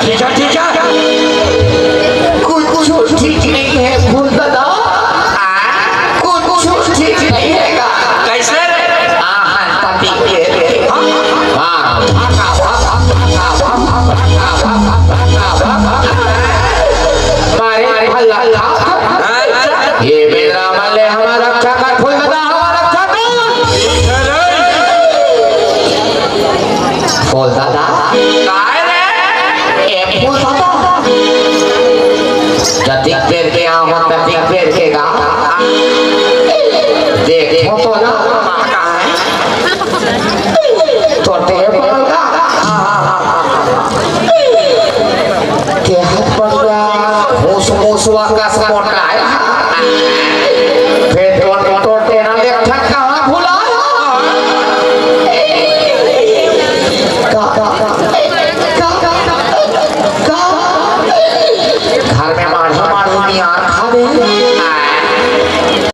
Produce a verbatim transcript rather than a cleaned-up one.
ठीक है, ठीक है। कुछ ठीक नहीं है फूल दादा। हाँ? कुछ ठीक नहीं है। कैसे रे? आहा, पति के। हाँ। मारे भला। ये बेदरा मले हमारा रक्षा कर, फूल दादा हमारा रक्षा कर। फूल दादा। काय रे? ए फूल दादा। जतिक बेर के आहो, ततिक बेर के गा। देखो तो ना। तो ते बंगा। के हाथ बंगा। मुस मुसवा का सपोर्ट आया।